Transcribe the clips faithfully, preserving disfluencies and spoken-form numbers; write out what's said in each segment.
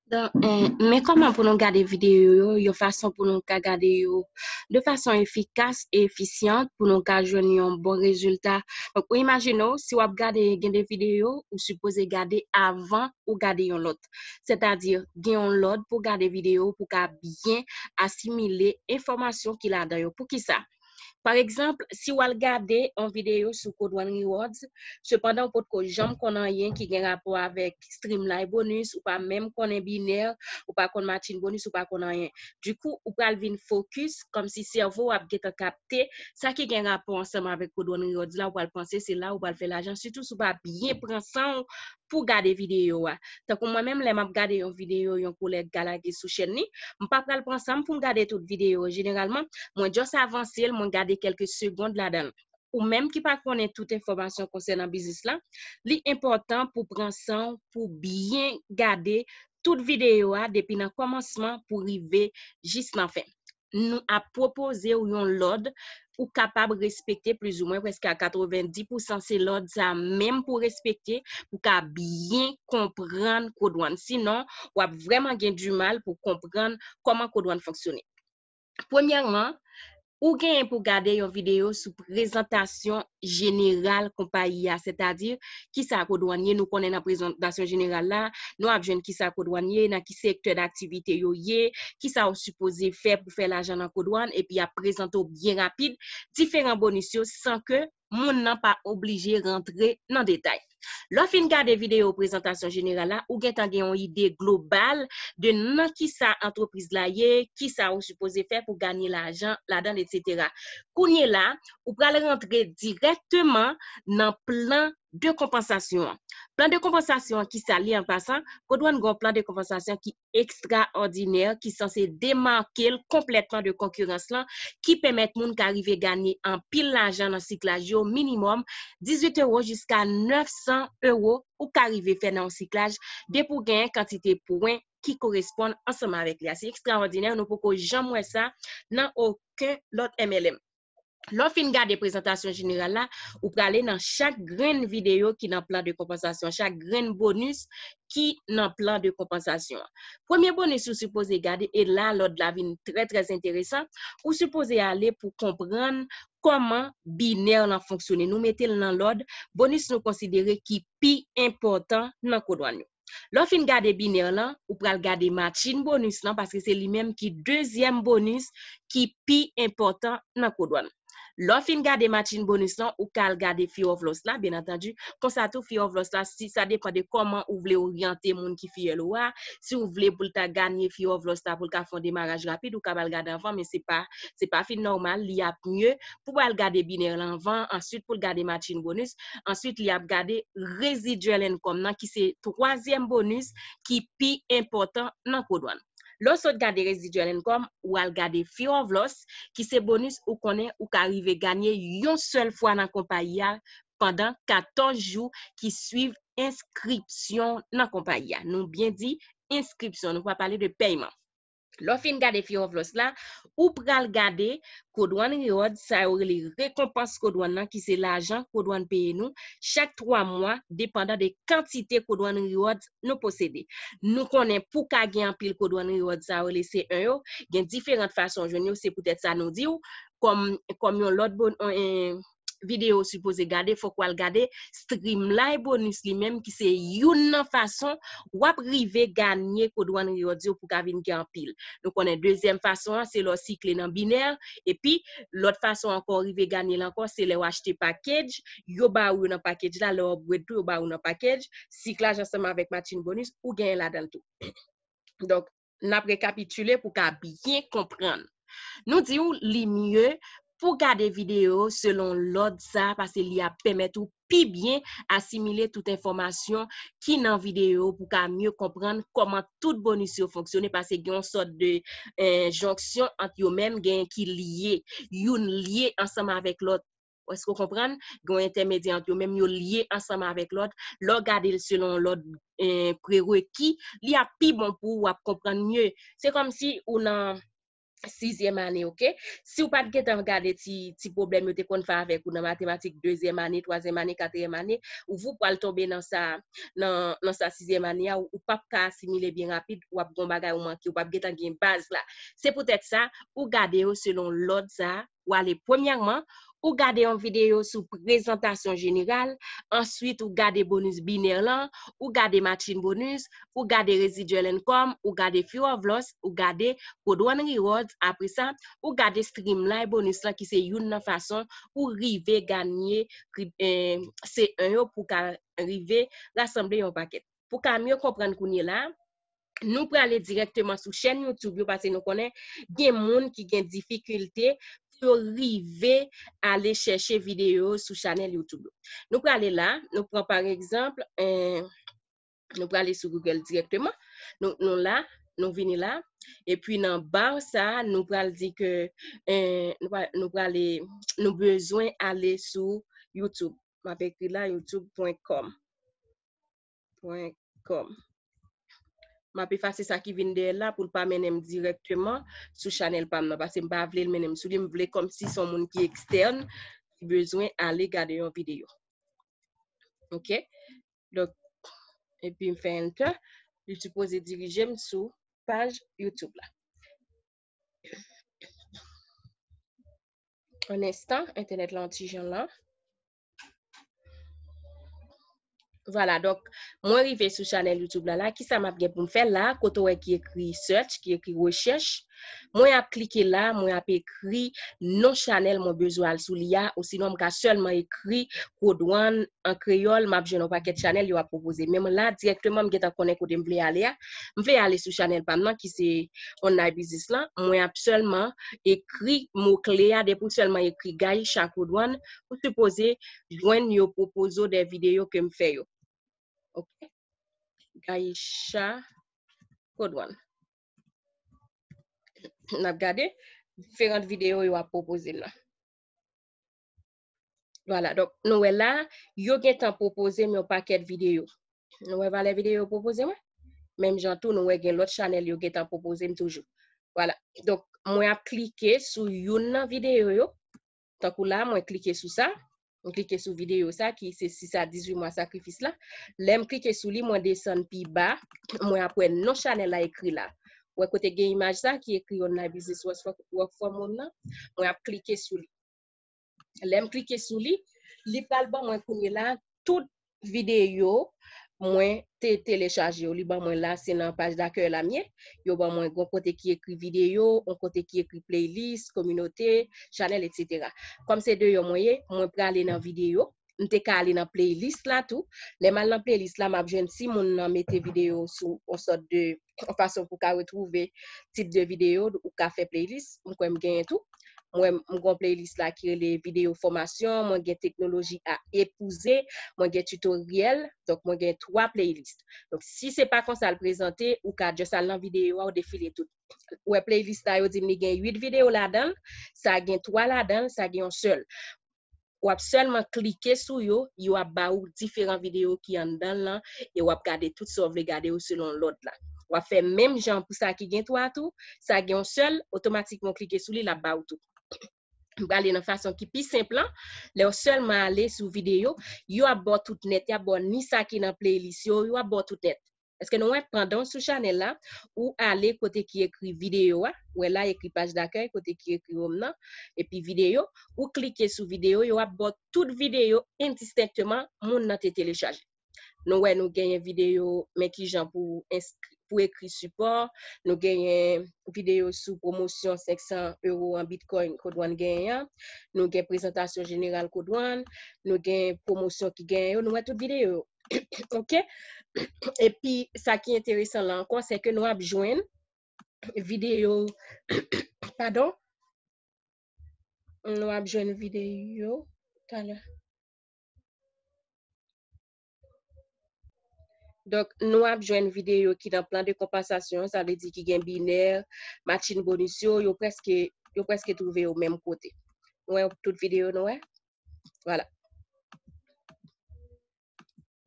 Donk, eh, men kòman pou nou gade videyo yo, yon fason pou nou ka gade yo de fason efikas e efisyan pou nou ka jwenn yon bon rezilta. Donk, ou imajine w, si w ap gade gen de videyo, ou sipoze gade avan ou gade yon lòt. Sètadi, gen yon lòd pou gade videyo pou ka byen asimile enfòmasyon ki ladan yo. Poukisa? Pa egzanp, si w al gade yon videyo sou Code One Rewards, sepandan ou potko janm konn anyen ki gen rapò avèk Streamline Bonus, ou pa menm konnen binè, ou pa konn Matching Bonus, ou pa konn anyen. Dikou, ou pral vin fokis, kòmsi sèvo w ap gentan kapte sa ki gen rapò ansanm avèk Code One Rewards la, ou pral panse se la ou pral fè lajan, sitou si w pa byen pran san w pou gade videyo a. Tankou mwen menm, lè m ap gade yon videyo yon kolèg ka lage sou chèn li, m pa pral pran san m pou m gade tout videyo yo. Jeneralman, mwen just avanse l, mwen gade kèlke segond ladan l. Ou menm ki pa konnen tout enfòmasyon konsènan biznis la, li enpòtan pou pran san w pou byen gade tout videyo a depi nan kòmansman pou rive jis nan fen. Nou ap pwopoze w yon lòd ou kapab respekte plizoumwen, prèske a katrevenndis pousan se lòd sa menm pou respekte pou ka byen konprann Code One. Sinon, w ap vrèman gen dimal pou konprann kòman Code One fonksyone. Premyèman, ou genyen pou gade yon videyo sou prezantasyon jeneral konpayi a, sètadi kisa Code One ye. Nou konnen nan prezantasyon jeneral la, nou ap jwenn kisa Code One ye, nan ki sektè daktivite yo ye, kisa w sipoze fè pou fè lajan nan Code One, epi y ap prezante w byen rapid diferan bonis yo san ke moun nan pa oblije rantre nan detay. Lè w fin gade videyo prezantasyon jeneral la, ou gentan gen yon ide global de nan kisa antrepriz la ye, kisa ou sipoze fè pou ganye lajan ladan l, etsetera. Kounye la, ou pral rantre dirèkteman nan plan de konpansasyon an. Plan de konpansasyon an, kisa l ye an pasan? Code One gen yon plan de konpansasyon ki ekstraòdinè, ki sanse demake l konplètman de konkirans lan, ki pèmèt moun ka rive ganye anpil lajan nan siklaj yo, minimòm dizuit ewo jiska nèf san ewo ou ka rive fè nan yon siklaj depi w genyen kantite pwen ki koresponn ansanm avèk li a. Se ekstraòdinè, nou poko janm wè sa nan okenn lòt M L M. Lè w fin gade prezantasyon jeneral la, ou prale nan chak grenn videyo ki nan plan de konpansasyon, chak grenn bonis ki nan plan de konpansasyon an. Premye bonis ou sipoze gade, e la lòd la vin trè, trè enteresan, ou sipoze ale pou konprann kòman binè lan fonksyone. Nou mete l nan lòd, bonis nou konsidere ki pi enpòtan nan Code One yo. Lè w fin gade binè lan, ou pral gade Matching Bonus lan, paske se li menm ki dezyèm bonis ki pi enpòtan nan Code One. Lè w fin gade Matching Bonus lan, ou ka al gade Fear of Loss la, byen antandi. Konsa tou, Fear of Loss la, si sa depann de kòman ou vle oryante moun ki fiyèl ou a, si w vle pou l ta ganye Fear of Loss la, pou l ka fè yon demaraj rapid, ou ka al gade anvan, men se pa, se pa fin nòmal, li ap mye pou w al gade binè lan anvan, answit pou l gade Matching Bonus, answit li ap gade Residual Income nan, ki se twazyèm bonis ki pi enpòtan nan Code One. Lè w sot gade Residual Income, w al gade Fear of Loss, ki se bonis ou konnen ou ka rive ganye yon sèl fwa nan konpayi a pandan katòz jou ki swiv enskripsyon nan konpayi a. Nou byen di enskripsyon, nou pa pale de pèyman. Lè w fin gade Fear of Loss la, ou pral gade Code One Reward, sa yo rele rekonpans Code One nan, ki se lajan Code One peye nou chak twa mwa, depandan de kantite Code One Reward nou posede. Nou konnen pou ka gen anpil Code One Reward, sa yo rele C un yo, gen diferan fason jwenn yo, se poutèt sa nou di w, kòm, kòm yon lòt bon, eh, videyo sipoze gade, fòk w al gade Streamline Bonus li menm, ki se youn nan fason w ap rive ganye Code One Reward yo pou ka vin gen anpil. Nou konnen dezyèm fason an, se lè w sikle nan binè, epi lòt fason ankò w rive ganye l ankò, se lè w achte package, yo ba ou yo nan package la, lè w upgrade tou, yo ba ou nan package, siklaj ansanm avèk Matching Bonus, ou genyen ladan l tou. Donk, n ap rekapitile pou ka byen konprann. Nou di w li mye pou gade videyo selon lòd sa, paske li ap pèmèt ou pi byen asimile tout enfòmasyon ki nan videyo pou ka mye konprann kòman tout bonis yo fonksyone, paske gen yon sòt de, eh, jonksyon ant yo menm, gen ki lye, youn lye ansanm avèk lòt. Èske w konprann? Gen yon entèmedyè ant yo menm, yo lye ansanm avèk lòt. Lè w gade l selon lòd, eh, prereki, li ap pi bon pou w, w ap konprann mye. Se kòmsi ou nan sizyèm ane, oke? Si w pa t gentan gade ti, ti pwoblèm yo te konn fè avèk ou nan matematik dezyèm ane, twazyèm ane, katriyèm ane, ou, ou pral tonbe nan sa, nan, nan sa sizyèm ane a, ou, ou p ap ka asimile byen rapid, w ap gen yon bagay ou manke, ou p ap gentan gen baz la. Se poutèt sa, ou gade yo selon lòd sa, ou ale premyèman, ou gade yon videyo sou prezantasyon jeneral, answit ou gade bonus binè lan, ou gade matching bonus, ou gade residual income, ou gade few of loss, ou gade Code One Rewards, apre sa, ou gade streamline bonus lan ki se youn nan fason ou rive ganye kri- eh, C un yo pou ka rive rasanble yon pakèt. Pou ka mye konprann kounye la, nou prale dirèkteman sou chèn YouTube yo, paske nou konnen gen moun ki gen difikilte pou yo rive ale chèche videyo sou chanèl YouTube yo. Nou prale la, nou pran pa egzanp, eh, nou prale sou Google dirèkteman. Nou, nou la, nou vini la. Epi nan bar sa, nou pral di ke, eh, nou pra- nou prale, nou bezwen ale sou YouTube. M ap ekri la, youtube pwen kòm. Pwen kòm. M ap efase sa ki vin dèyè l la pou l pa mennen m dirèkteman sou chanèl pa m nan, paske m pa vle l mennen m sou li. M vle kòmsi se yon moun ki ekstèn, ki bezwen ale gade yon videyo. Oke? Donk, epi m fè enter, li sipoze dirije m sou paj YouTube la. Yon enstan, entènèt la yon ti jan lan. Vwala, donk, mwen rive sou chanèl YouTube la, la, kisa m ap gen pou m fè la, kote w wè ki ekri search, ki ekri rechèch, mwen ap klike la, mwen ap ekri non chanèl mwen bezwen al sou li a, osinon m ka sèlman ekri Code One an kreyòl, m ap jwenn yon pakèt chanèl yo ap pwopoze. Men mwen la, dirèkteman, m gentan konnen kote m vle ale a. M vle ale sou chanèl pa m nan, ki se Online Business lan. Mwen ap sèlman ekri mo kle a, depi w sèlman ekri Gaïcha Code One, ou sipoze jwenn yo pwopoze w de videyo ke m fè yo. Oke? Gaïcha Code One. N ap gade diferan videyo yo ap pwopoze m nan. Vwala, donk, nou wè la, yo gentan pwopoze m yon pakèt videyo. Nou wè valè videyo yo pwopoze mwen? Menm jan tou, nou wè gen lòt chanèl yo gentan pwopoze m toujou. Vwala. Donk, mwen ap klike sou youn nan videyo yo. Tankou la, mwen klike sou sa. Mwen klike sou videyo sa ki se sis a dizuit mwa sakrifis la. Lè m klike sou li, mwen desann pi ba. Mwen ap wè non chanèl la ekri la. Wè kote gen imaj sa ki ekri Online Business Work for, Work From Home nan? Mwen ap klike sou li. Lè m klike sou li, li pral ban mwen kounye la tout videyo mwen te telechaje yo. Li ban mwen la, se nan paj dakèy la m ye. Yo ban mwen yon kote ki ekri videyo, yon kote ki ekri playlist, kominote, chanèl, etsetera. Kòm se deyò mwen ye, mwen prale nan videyo. M te ka ale nan playlist la tou. Lè m al nan playlist la, m ap jwenn si moun nan mete videyo sou yon sòt de yon fason pou w ka retwouve tip de videyo ou ka fè playlist. M kwè m genyen tou. Mwen, m gen yon playlist la ki rele videyo fòmasyon, mwen gen teknoloji a epouze, mwen gen tutoriel, donk mwen gen twa playlist. Donk si se pa konsa l prezante, ou ka just al nan videyo a, ou defile tout. Ou wè playlist la, yo di m li gen uit videyo ladan l, sa gen twa ladan l, sa gen yon sèl. W ap sèlman klike sou yo, yo ap ba ou diferan videyo ki anndan l lan, e w ap gade tout sa w vle gade yo selon lòd la. W ap fè menm jan pou sa ki gen twa tou, sa gen yon sèl, otomatikman w klike sou li, l ap ba ou tou. M prale nan fason ki pi senp lan, lè w sèlman ale sou videyo, yo ap ba w tout nèt, y ap ba w ni sa ki nan playlist yo, yo ap ba w tout nèt. Èske nou wè, pandan w sou chanèl la, ou ale kote ki ekri videyo a, ou wè la ekri paj dakèy, kote ki ekri home nan, epi videyo, ou klike sou videyo, yo ap ba w tout videyo endistenkteman moun nan te telechaje. Nou wè nou genyen videyo men kijan pou enskri, pou ekri sipò, nou genyen videyo sou pwomosyon senk san euro an Bitcoin Code One genyen an, nou gen prezantasyon jeneral Code One, nou gen pwomosyon ki genyen yo, nou wè tout videyo yo. Oke? Epi, sa ki enteresan la ankò, se ke nou ap jwenn videyo, padon, nou ap jwenn videyo talè. Donk, nou ap jwenn videyo ki nan plan de konpansasyon, sa vle di ki gen binè, matching bonus yo, yo prèske, yo prèske twouve yo menm kote. Nou wè tout videyo, nou wè? Vwala.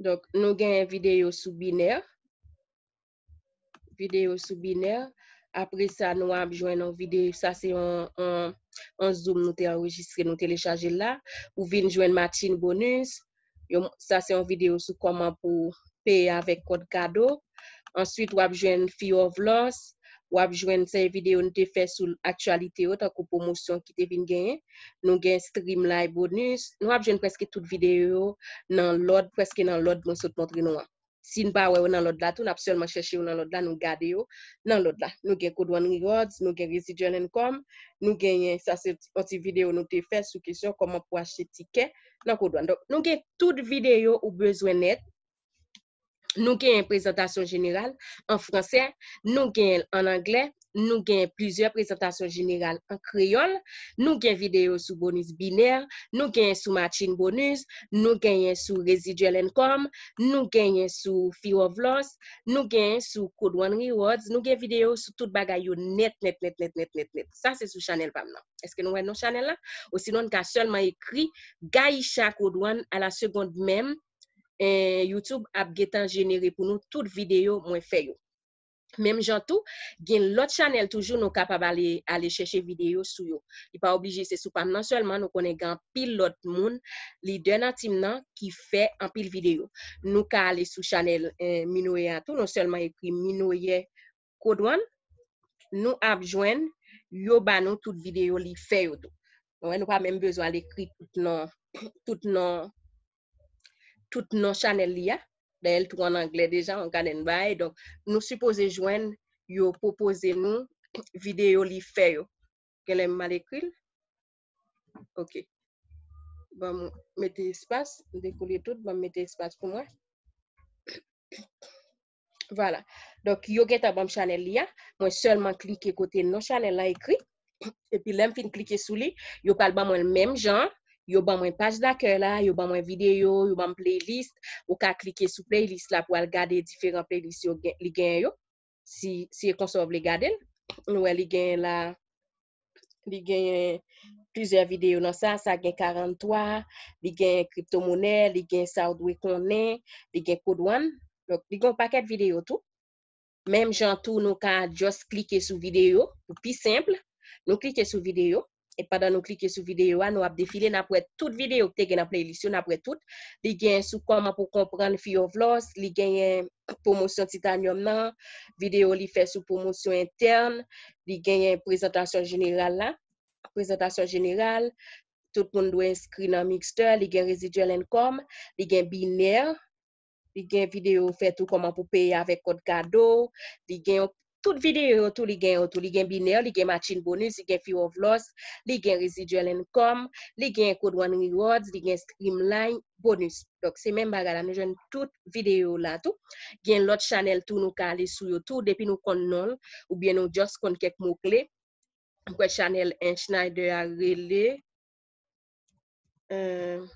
Donk, nou gen videyo sou binè. Videyo sou binè. Apre sa, nou ap jwenn yon videyo. Sa se yon, yon, yon Zoom nou te anrejistre, nou telechaje l la. Ou vin jwenn Matching Bonus. Yo, sa se yon videyo sou kòman pou peye avèk kòd kado. Answit, w ap jwenn Fear of Loss. W ap jwenn se videyo nou te fè sou aktyalite yo, tankou pwomosyon ki te vin genyen. Nou gen Streamline Bonus. Nou ap jwenn prèske tout videyo yo nan lòd, prèske nan lòd mwen sot montre nou an. Si n pa wè yo nan lòd la tou, n ap sèlman chèche yo nan lòd la, nou gade yo nan lòd la. Nou gen Code One Rewards, nou gen Residual Income, nou genyen, sa se yon ti videyo nou te fè sou kesyon kòman pou achte tikè nan Code One. Donk, nou gen tout videyo ou bezwen nèt. Nou genyen prezantasyon jeneral an fransè, nou genyen l an anglè, nou gen plizyè prezantasyon jeneral an kreyòl, nou gen videyo sou bonis binè, nou genyen sou matching bonus, nou genyen sou residual income, nou genyen sou Fear of Loss, nou genyen sou Code One Rewards, nou gen videyo sou tout bagay yo nèt, nèt, nèt, nèt, nèt, nèt, nèt, nèt. Sa se sou chanèl pa m nan. Èske nou wè non chanèl la? Osinon, n ka sèlman ekri Gaïcha Code One à la seconde même. Eh, YouTube ap gentan jenere pou nou tout videyo mwen fè yo. Menm jan tou, gen lòt chanèl toujou nou kapab ale, ale chèche videyo sou yo. Li pa oblije se sou pa m nan sèlman, nou konnen gen anpil lòt moun, lidè nan team nan, ki fè anpil videyo. Nou ka ale sou chanèl, eh, Minoyè a tou, nou sèlman ekri Minoyè Code One, nou ap jwenn yo ba nou tout videyo li fè yo tou. Nou wè, nou pa menm bezwen al ekri tout non, tout non, tout non chanèl li a. Dayè, l tou an anglè deja, on gade n bay. Donk, nou sipoze jwenn yo pwopoze nou videyo li fè yo. Genlè m mal ekri l. Ok. Ban m mete espas, m dekole tout, ban m mete espas pou mwen. Vwala. Donk, yo gentan ban m chanèl li a. Mwen sèlman klike kote non chanèl la ekri. Epi lè m fin klike sou li, yo pral ban mwen l menm jan. Yo ban mwen paj dakèy la, yo ban mwen videyo, yo ban m playlist. Ou ka klike sou playlist la pou al gade diferan playlist yo gen, li genyen yo. Si, si e konsa w vle gade l. Nou wè li genyen la, li genyen plizyè videyo nan sa, sa gen karantwa, li gen kriptomonè, li gen sa w dwe konnen, li gen Code One. Donk, li gen yon pakèt videyo tou. Menm jan tou, nou ka just klike sou videyo, pou pi senp, nou klike sou videyo, e pandan nou klike sou videyo a, nou ap defile, n ap wè tout videyo ki te gen nan playlist yo, n ap wè tout. Li gen sou kòman pou konprann Fear of Loss, li genyen pwomosyon Titanium nan, videyo li fè sou pwomosyon entèn, li genyen prezantasyon jeneral la, prezantasyon jeneral, tout moun dwe enskri nan Mixer, li gen residual income, li gen binè, li gen videyo fè tou kòman pou peye avèk kòd kado, li gen yon, tout videyo yo tou, li gen yo tou, li gen binè, li gen matching bonus, li gen Fear of Loss, li gen residual income, li gen Code One Rewards, li gen Streamline bonus. Donk, se menm bagay la, nou jwenn tout videyo la tou. Gen lòt chanèl tou, nou ka ale sou yo tou, depi nou konn non l, oubyen nou just konn kèk mo kle. M kwè chanèl en Schneider a rele, euh,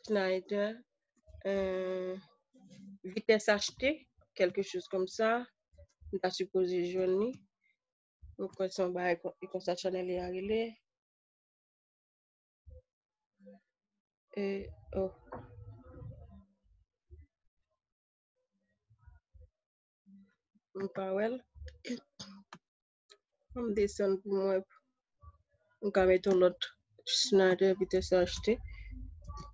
Schneider, euh, vitesse achetée, quelque chose comme ça. M ta sipoze jwenn li. M kwè se yon bagay kon, e konsa chanèl li a rele. E, oh. M pa wè l. An m desann pou mwen. M ka mete yon lòt Schneider vitesse achetée.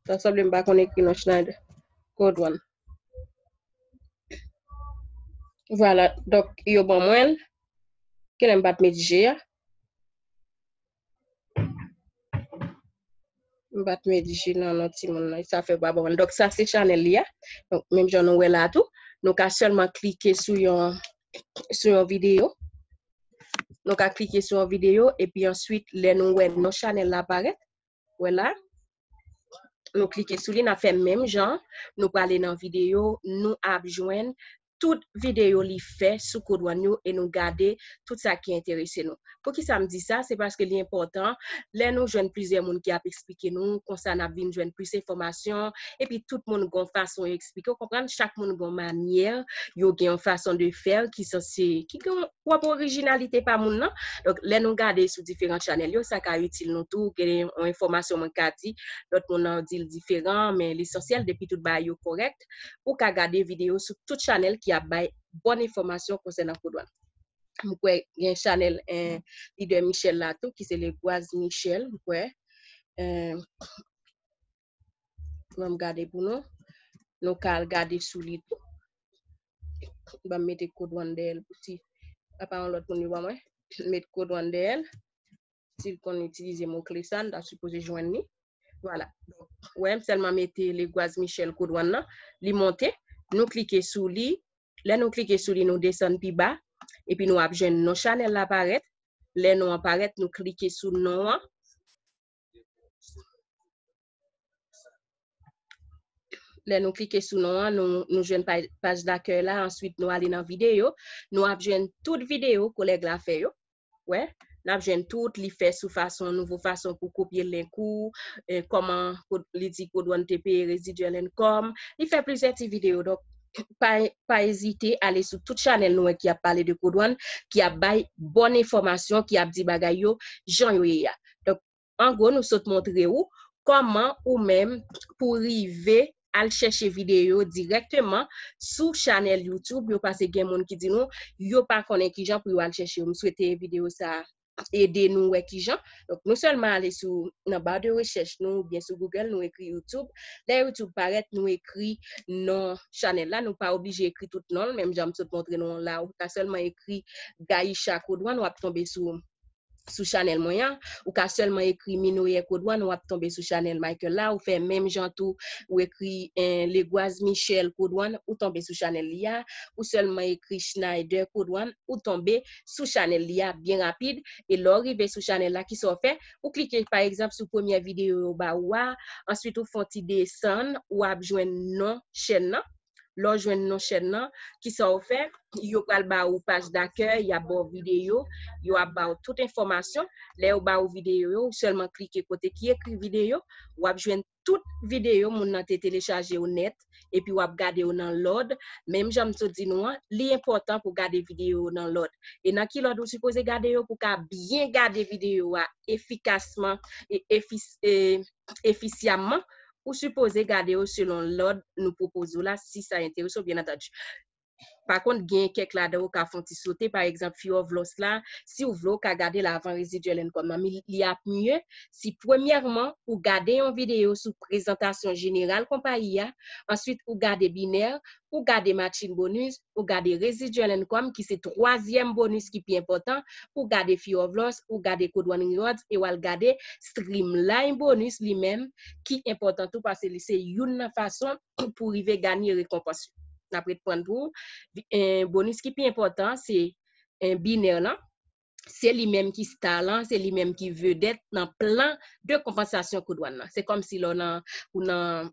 Sa sanble m pa konn ekri non Schneider. Code One. Vwala, donk yo ban mwen l. Kilè m pa t met G a? M pa t met G nan non timoun nan. Sa fè pa bon. Donk, sa se chanèl li a. Donk, menm jan nou wè la tou, nou ka sèlman klike sou yon, sou yon videyo. Nou ka klike sou yon videyo, epi answit, lè nou wè non chanèl la parèt, wè la, nou klike sou li, n ap fè menm jan, nou prale nan videyo, nou ap jwenn tout videyo li fè sou Code One yo e nou gade tout sa ki enterese nou. Poukisa m di sa? Se paske li enpòtan, lè nou jwenn plizyè moun ki ap eksplike nou, konsa n ap vin jwenn plis enfòmasyon, epi tout moun gen yon fason yo eksplike, w konprann? Chak moun gen yon manyè, yo gen yon fason de fè ki sanse, ki gen yon pwòp orijinalite pa moun nan. Donk, lè nou gade sou diferan chanèl yo, sa ka itil nou tou, gen yon enfòmasyon mwen ka di, lòt moun nan di l diferan, men lesansyèl, depi tout bagay yo kòrèk, ou ka gade videyo sou tout chanèl ki ap bay bòn enfòmasyon konsènan Kodwann. M kwè gen chanèl, eh, lidè Michel la tou, ki se Legwaz Michel, m kwè. Eh, Ban m gade pou nou. Nou ka al gade sou li tou. Ban m mete Kodwann dèyè l pou si apa yon lòt moun yo ba mwen. Met Kodwann dèyè l. Si l konn itilize mo kle sa, n ta sipoze jwenn li. Vwala. Donk, wè, m sèlman mete Legwaz Michel Kodwann nan. Li monte. Nou klike sou li. Lè nou klike sou li, nou desann pi ba. Epi nou ap jwenn non chanèl la parèt. Lè non an parèt, nou klike sou non an. Lè nou klike sou non an, nou, nou jwenn paj, paj dakèy la, answit nou ale nan videyo. Nou ap jwenn tout videyo kolèg la fè yo. Wè, n ap jwenn tout li fè sou fason, nouvo fason pou kopye link ou, eh, kòman ko-, li di Kodwann te peye residual income. Li fè plizyè ti videyo. Donk, pa, pa ezite ale sou tout chanèl nou wè ki ap pale de Kodwann, ki ap bay bòn enfòmasyon, ki ap di bagay yo jan yo ye a. Donk, an gwo, nou sot montre ou kòman ou menm pou rive al chèche videyo dirèkteman sou chanèl YouTube yo, paske gen moun ki di nou yo pa konnen kijan pou yo al chèche yo. M swete videyo sa a ede nou wè kijan. Donk, nou sèlman ale sou, nan ba de rechèch nou, oubyen sou Google, nou ekri YouTube. Lè YouTube parèt, nou ekri non chanèl la. Nou pa oblije ekri tout non l, menm jan m sot montre nou an la, ou ka sèlman ekri Gaïcha Kodwann, w ap tonbe sou, sou chanèl mwen an. Ou ka sèlman ekri Minoyè Kodwann, w ap tonbe sou chanèl Michael la. Ou fè menm jan tou, ou ekri, eh, Legwaz Michel Kodwann, ou tonbe sou chanèl li a. Ou sèlman ekri Schneider Kodwann, ou tonbe sou chanèl li a byen rapid. E lè w rive sou chanèl la, kisa w fè? Ou klike, pa egzanp, sou premyè videyo yo ba ou a, answit ou fè yon ti desann, w ap jwenn non chèn nan. Lè w jwenn non chèn nan, kisa w fè? Yo pral ba ou paj dakèy, y ap ba w videyo, yo ap ba w tout enfòmasyon. Lè yo ba ou videyo yo, ou sèlman klike kote ki ekri videyo, w ap jwenn tout videyo moun nan te telechaje yo nèt, epi w ap gade yo nan lòd. Menm jan m sot di nou an, li enpòtan pou gade videyo yo nan lòd. E nan ki lòd ou sipoze gade yo pou ka byen gade videyo a efikasman e efis-, e efisyamman, ou sipoze gade yo selon lòd nou pwopoze w la, si sa enterese w, byen antandi. Pa kont, gen kèk ladan yo ka fè yon ti sote. Pa egzanp, Fear of Loss la, si w vle, w ka gade l avan residual income nan. Men li ap mye si, premyèman, ou gade yon videyo sou prezantasyon jeneral konpayi a, answit, ou gade binè, ou gade matching bonus, ou gade residual income, ki se twazyèm bonus ki pi enpòtan, ou gade Fear of Loss, ou gade Kodwann Rewards, e w al gade streamline bonus li menm, ki enpòtan tou, paske li se youn nan fason pou rive ganye rekonpans yo. N ap reprann pou ou. Vi-, eh, bonus ki pi enpòtan, se, eh, binè lan. Se li menm ki star lan, se li menm ki vedèt nan plan de konpansasyon Kodwann nan. Se kòmsi lè w nan, ou nan,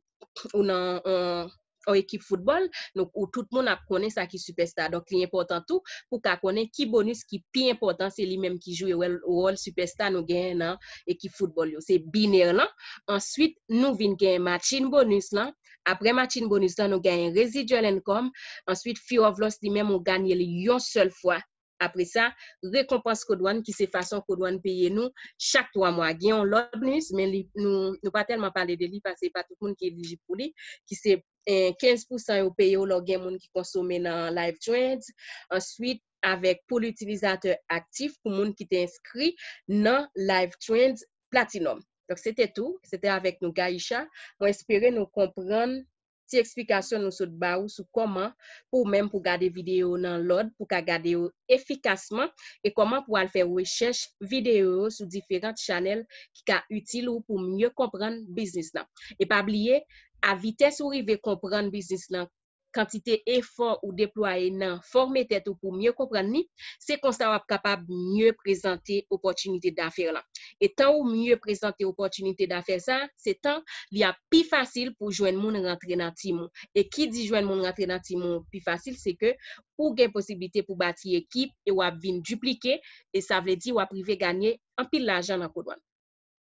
ou nan, on, on ekip foutbòl, donk, ou tout moun ap konnen sa ki sipèsta. Donk, li enpòtan tou pou w ka konnen ki bonus ki pi enpòtan, se li menm ki jwe wòl, wòl sipèsta nou genyen nan ekip foutbòl yo. Se binè lan. Answit, nou vin genyen matching bonus lan. Apre matching bonus lan, nou genyen residual income. Answit, Fear of Loss li menm, ou ganye li yon sèl fwa. Apre sa, rekonpans Kodwann, ki se fason Kodwann peye nou chak twa mwa. Gen yon lòt bonus, men li, nou, nou pa tèlman pale de li, paske pa tout moun ki elijib pou li, ki se, eh, kenz pousan yo peye w lè w gen moun ki konsome nan Live Trends. Answit, avèk poul itilizatè aktif pou moun ki te enskri nan Live Trends Platinum. Donk, se te tou. Se te avèk nou, Gaïcha. Mwen espere nou konprann ti eksplikasyon nou sot ba ou sou kòman pou ou menm pou gade videyo yo nan lòd, pou ka gade yo efikasman, e kòman pou al fè rechèch videyo yo sou diferan chanèl ki ka itil ou pou mye konprann biznis lan. E pa bliye, a vitès ou rive konprann biznis lan, kantite efò ou deplwaye nan fòme tèt ou pou mye konprann li, se konsa w ap kapab mye prezante opòtinite dafè lan. E tan ou mye prezante opòtinite dafè sa, se tan li ap pi fasil pou jwenn moun rantre nan tim ou. E ki di jwenn moun rantre nan tim ou pi fasil, se ke ou gen posiblite pou bati ekip e w ap vin diplike, e sa vle di w ap rive ganye anpil lajan nan Kodwann.